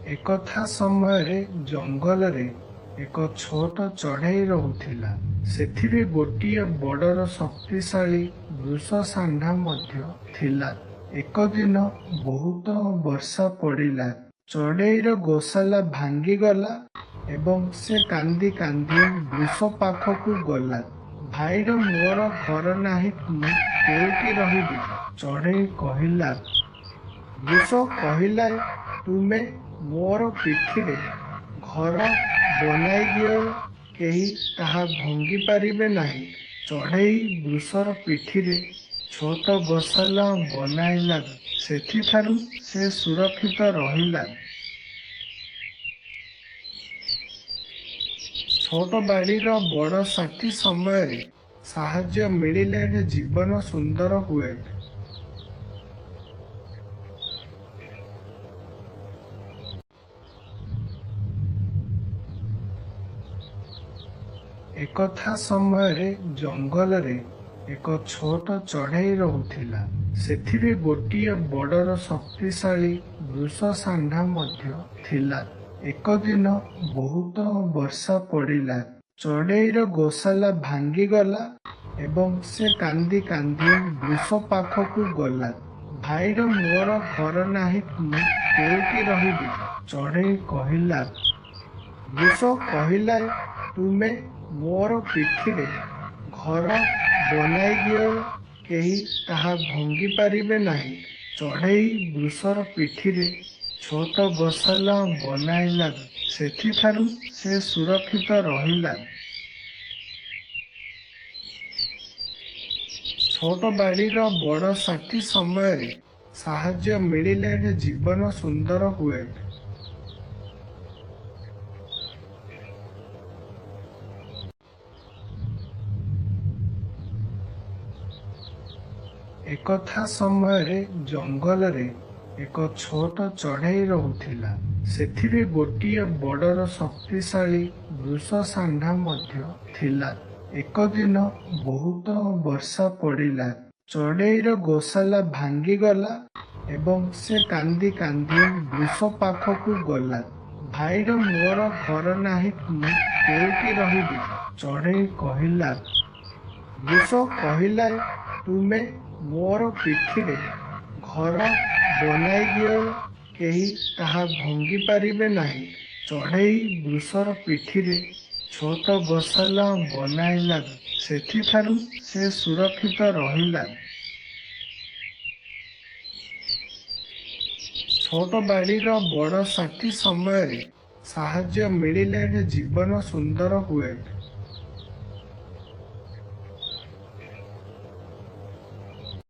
ଏକଥା ସମୟରେ ଜଙ୍ଗଲରେ ଏକ ଛୋଟ ଚଢ଼େଇ ରହୁଥିଲା। ସେଥିରେ ଗୋଟିଏ ବଡ଼ର ଶକ୍ତିଶାଳୀ ବୃଷ ଷାଣ୍ଢ ମଧ୍ୟ ଥିଲା। ଏକଦିନ ବହୁତ ବର୍ଷା ପଡ଼ିଲା। ଚଢ଼େଇର ଗୋଶାଲା ଭାଙ୍ଗିଗଲା ଏବଂ ସେ କାନ୍ଦି କାନ୍ଦି ବୃଷ ପାଖକୁ ଗଲା। ଭାଇର ମୋର ଘର ନାହିଁ, ମୁଁ କେଉଁଠି ରହିବି? ଚଢ଼େଇ କହିଲା। ବୃଷ କହିଲା, ତୁମେ ମୋର ପିଠିରେ ଘର ବନାଇ ଦିଅ, କେହି ତାହା ଭାଙ୍ଗି ପାରିବେ ନାହିଁ। ଚଢ଼େଇ ବୃଷର ପିଠିରେ ଛୋଟ ଗୋଶାଲା ବନାଇଲା। ସେଥିଠାରୁ ସେ ସୁରକ୍ଷିତ ରହିଲା। ଛୋଟ ବାଡ଼ିର ବଡ଼ ସାଥୀ ସମୟରେ ସାହାଯ୍ୟ ମିଳିଲେ ଜୀବନ ସୁନ୍ଦର ହୁଏ। ଏକଥା ସମୟରେ ଜଙ୍ଗଲରେ ଏକ ଛୋଟ ଚଢ଼େଇ ରହୁଥିଲା। ସେଥିରେ ଗୋଟିଏ ବଡ଼ର ଶକ୍ତିଶାଳୀ ବୃଷ ଷାଣ୍ଢ ମଧ୍ୟ ଥିଲା। ଏକଦିନ ବହୁତ ବର୍ଷା ପଡ଼ିଲା। ଚଢ଼େଇର ଗୋଶାଲା ଭାଙ୍ଗିଗଲା ଏବଂ ସେ କାନ୍ଦି କାନ୍ଦି ବୃଷ ପାଖକୁ ଗଲା। ଭାଇର ମୋର ଘର ନାହିଁ, ମୁଁ କେଉଁଠି ରହିବି? ଚଢ଼େଇ କହିଲା। ବୃଷ କହିଲା, ତୁମେ ମୋର ପିଠିରେ ଘର ବନାଇ ଦିଅ, କେହି ତାହା ଭାଙ୍ଗି ପାରିବେ ନାହିଁ। ଚଢ଼େଇ ବୃଷର ପିଠିରେ ଛୋଟ ଗୋଶାଲା ବନାଇଲା। ସେଥିଠାରୁ ସେ ସୁରକ୍ଷିତ ରହିଲା। ଛୋଟ ବାଡ଼ିର ବଡ଼ ସାଥୀ ସମୟରେ ସାହାଯ୍ୟ ମିଳିଲେ ଜୀବନ ସୁନ୍ଦର ହୁଏ। ଏକଥା ସମୟରେ ଜଙ୍ଗଲରେ ଏକ ଛୋଟ ଚଢ଼େଇ ରହୁଥିଲା। ସେଥିରେ ଗୋଟିଏ ବଡ଼ର ଶକ୍ତିଶାଳୀ ବୃଷ ଷାଣ୍ଢ ମଧ୍ୟ ଥିଲା। ଏକଦିନ ବହୁତ ବର୍ଷା ପଡ଼ିଲା। ଚଢ଼େଇର ଗୋଶାଲା ଭାଙ୍ଗିଗଲା ଏବଂ ସେ କାନ୍ଦି କାନ୍ଦି ବୃଷ ପାଖକୁ ଗଲା। ଭାଇର ମୋର ଘର ନାହିଁ, ମୁଁ କେଉଁଠି ରହିବି? ଚଢ଼େଇ କହିଲା। ବୃଷ କହିଲା, ତୁମେ ମୋର ପିଠିରେ ଘର ବନାଇ ଦିଅ, କେହି ତାହା ଭାଙ୍ଗି ପାରିବେ ନାହିଁ। ଚଢ଼େଇ ବୃଷର ପିଠିରେ ଛୋଟ ଗୋଶାଲା ବନାଇଲା। ସେଥିଠାରୁ ସେ ସୁରକ୍ଷିତ ରହିଲା। ଛୋଟ ବାଡ଼ିର ବଡ଼ ସାଥୀ ସମୟରେ ସାହାଯ୍ୟ ମିଳିଲେ ଜୀବନ ସୁନ୍ଦର ହୁଏ।